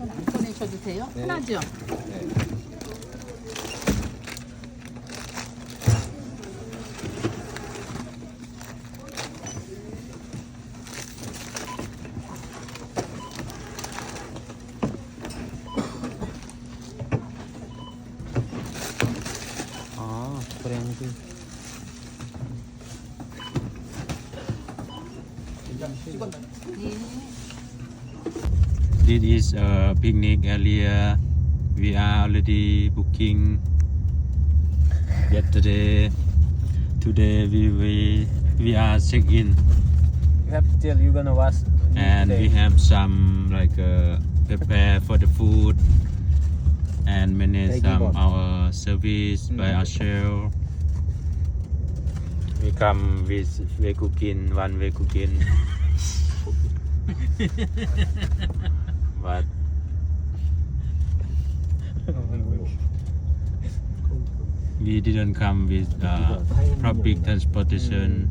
안 보내셔도 돼요? 네. 편하죠? 네. 아, 그래야지. This is a picnic area. We are already booking yesterday. Today we, we, we are check in. You have to tell you gonna watch. And we have some, like, uh, prepare for the food and manage some our service by ourselves. We come with vegan cooking, one vegan cooking. But we didn't come with, uh, public transportation.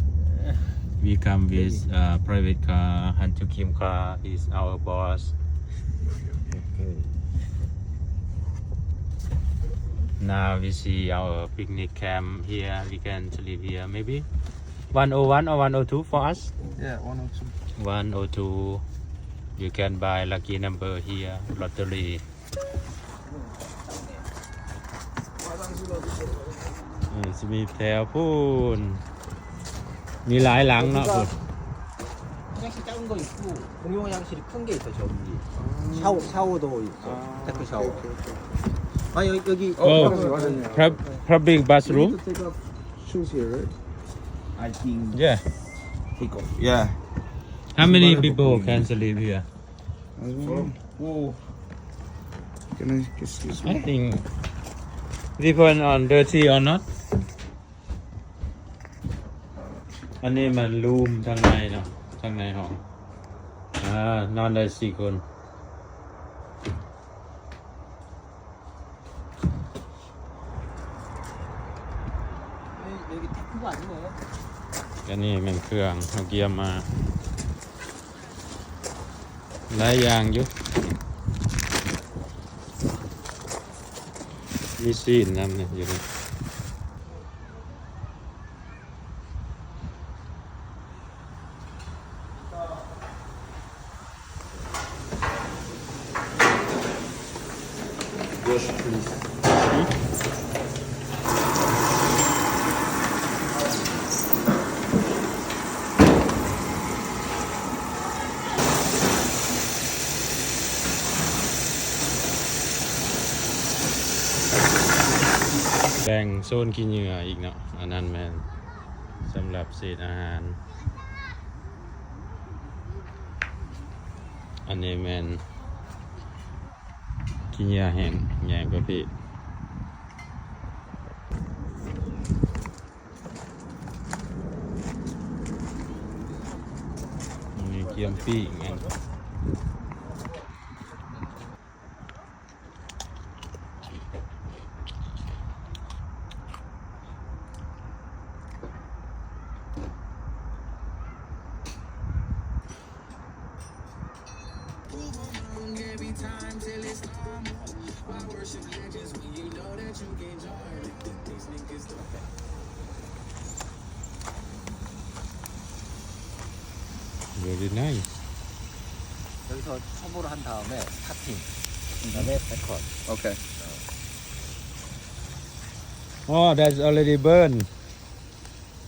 We come with, uh, private car. Han Ju Kim car is our boss. Okay. Now we see our picnic camp here. We can sleep here, maybe. One oh one or one oh two for us? Yeah, one oh two. One oh two. You can buy lucky number here, lottery. ເອີ ຊິມີແຖວພຸ້ນ ມີຫຼາຍຫຼັງເນາະພຸ້ນ. 화장실 작은 거 있고, 공용 화장실이 큰 게 있어, 저기. 아. 샤워, 샤워도 있어. 아, 테크 샤워. 오케이, 오케이, 오케이. 아, 여기, 여기. 어, 어, private bathroom? You need to take off shoes here, right? I think. Yeah. Take off. Yeah. How many people can sleep here? I don't know. Whoa. Can I, excuse me? I think depend on dirty or not. ອັນນີ້ແມ່ນຮູມທາງໃນເນາະ ທາງໃນຫ້ອງ ອ່າ ນອນໄດ້ສີ່ຄົນ. 여기 테크가 아니네. ອັນນີ້ແມ່ນເຄື່ອງເຮົາກຽມມາ ຫຼາຍຢ່າງຢູ່ ມີຊີ້ນນຳນີ້ຢູ່ນີ້. Wash, please. ແບ່ງໂຊນຂີ້ເຫຍື້ອອີກເນາະ ອັນນັ້ນແມ່ນສຳລັບເສດອາຫານ. ອັນນີ້ແມ່ນຂີ້ເຫຍື້ອແຫ້ງໃຫຍ່ປະເພດ ອັນນີ້ກຽມປີ້ງແມ່ນ. Very nice. 여기서 첨부를 한 다음에 cutting. 그다음에 backcut. Okay. Oh, that's already burned.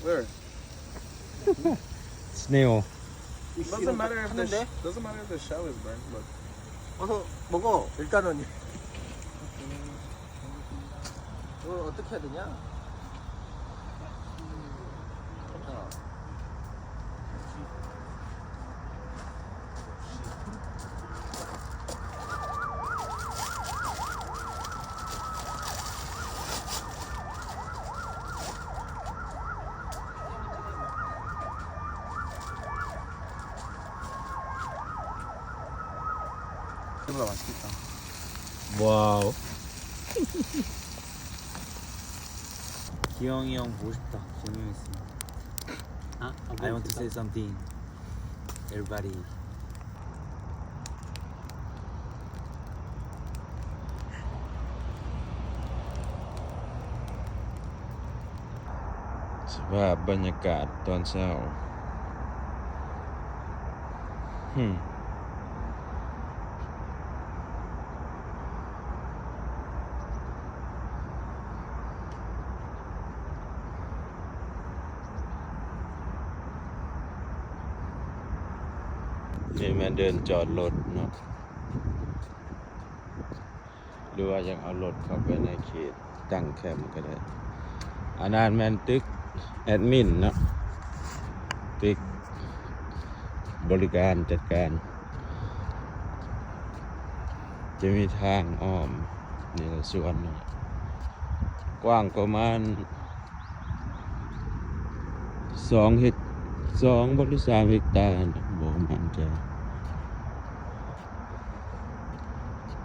Where? Snail. Doesn't matter if the sh-, doesn't matter if the shell is burned. Look. 어서 먹어. 일단은. 이거 어떻게 해야 되냐? 자. 콜라 맛있겠다. 와우. 기영이 형 보고 싶다. 기영이 형 있으면. 아, 아, I want to say something. Everybody. ສະພາບບັນຍາກາດຕອນເຊົ້າ ຫຶ ນີ້ແມ່ນເດີ່ນຈອດລົດເນາະ. ຫຼືວ່າຢາກເອົາລົດເຂົ້າໄປໃນເຂດຕັ້ງແຄມກໍໄດ້. ອັນນັ້ນແມ່ນຕຶກແອດມິນເນາະ, ຕຶກບໍລິການຈັດການ. ຈະມີທາງອ້ອມ ນີ້ລະສວນ ກວ້າງປະມານ ສອງເຮັກ ສອງ ບໍ່ ຫຼື ສາມເຮັກຕາ ບໍ່ໝັ້ນໃຈ.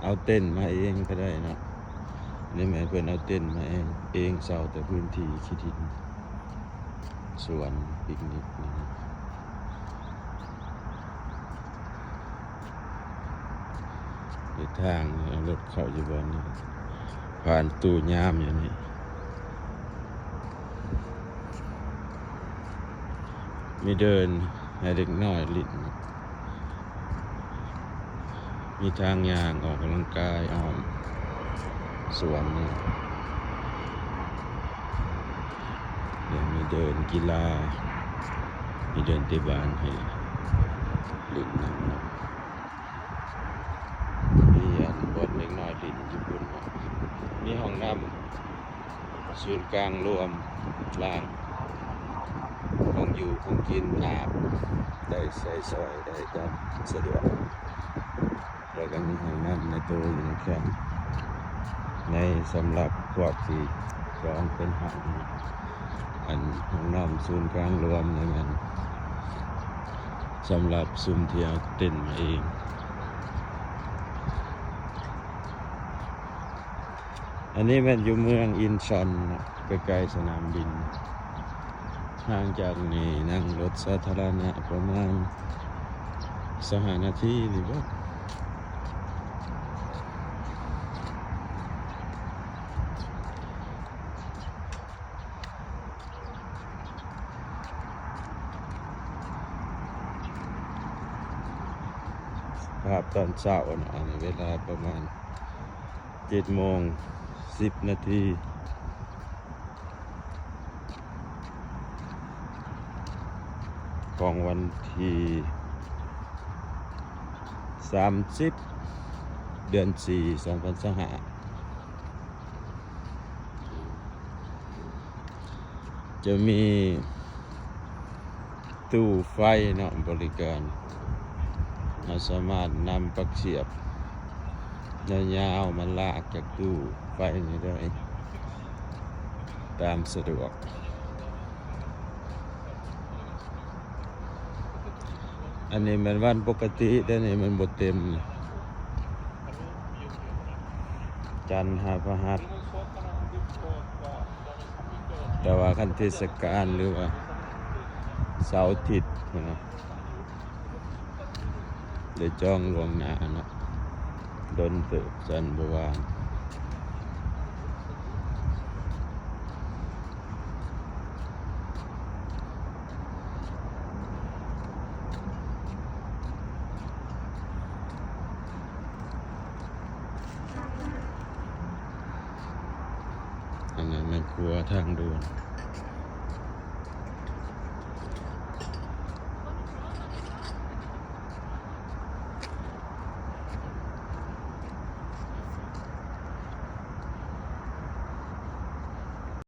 ເອົາເຕັນມາເອງກໍໄດ້ເນາະ, ນີ້ແມ່ນເພິ່ນເອົາເຕັນມາເອງ, ເອງເຊົ່າແຕ່ພື້ນທີ່ຂີ້ດິນ ສວນປິກນິກນີ້ນະ. ເຮັດທາງເອົາລົດເຂົ້າຢູ່ບ່ອນນີ້, ຜ່ານຕູ້ຍາມຢູ່ນີ້, ມີເດີ່ນໃຫ້ເດັກນ້ອຍຫຼິ້ນ, ມີທາງຍ່າງອອກກຳລັງກາຍອ້ອມສວນນີ້, ແລ້ວມີເດີ່ນກິລາ, ມີເດີ່ນເຕະບານໃຫ້ຫຼິ້ນນຳເນາະ. ມີອັນບ່ອນເດັກນ້ອຍຫຼິ້ນຢູ່ພຸ້ນເນາະ, ມີຫ້ອງນ້ຳສູນກາງລວມ, ລ້າງຂອງຢູ່ຂອງກິນ, ອາບໄດ້, ໃຊ້ສອຍໄດ້ຕາມສະດວກ, ແລ້ວກໍມີຫ້ອງນ້ຳໃນໂຕຢູ່ໃນແຄມ, ໃນສຳລັບພວກທີ່ຈອງເປັນຫ້ອງ. ອັນຫ້ອງນ້ຳສູນກາງລວມນີ້ແມ່ນສຳລັບຊຸມທີ່ເອົາເຕັນມາເອງ. ອັນນີ້ແມ່ນຢູ່ເມືອງອິນຊອນເນາະ, ໃກ້ໆສະໜາມບິນ. ຫ່າງຈາກນີ້ນັ່ງລົດສາທາລະນະປະມານຊາວຫ້ານາທີນີ້ບໍ. ພາບຕອນເຊົ້າເນາະ, ອັນນີ້ເວລາປະມານເຈັດໂມງສິບນາທີ ຂອງວັນທີສາມສິບ ເດືອນສີ່ ສອງພັນຊາວຫ້າ. ຈະມີຕູ້ໄຟເນາະ ບໍລິການ, ເຮົາສາມາດນຳປັກສຽບຍາວໆມາລາກຈາກຕູ້ໄຟນີ້ໄດ້ຕາມສະດວກ. ອັນນີ້ແມ່ນວັນປົກກະຕິເດ້, ນີ້ມັນບໍ່ເຕັມ, ຈັນຫາພະຫັດ, ແຕ່ວ່າຄັນເທດສະການ ຫຼືວ່າເສົາອາທິດພຸ້ນນະ ໄດ້ຈອງລ່ວງໜ້າເນາະ, ດົນເຕີບ ຈັນບໍ່ວ່າງ. ອັນນັ້ນແມ່ນຂົວທາງດ່ວນ.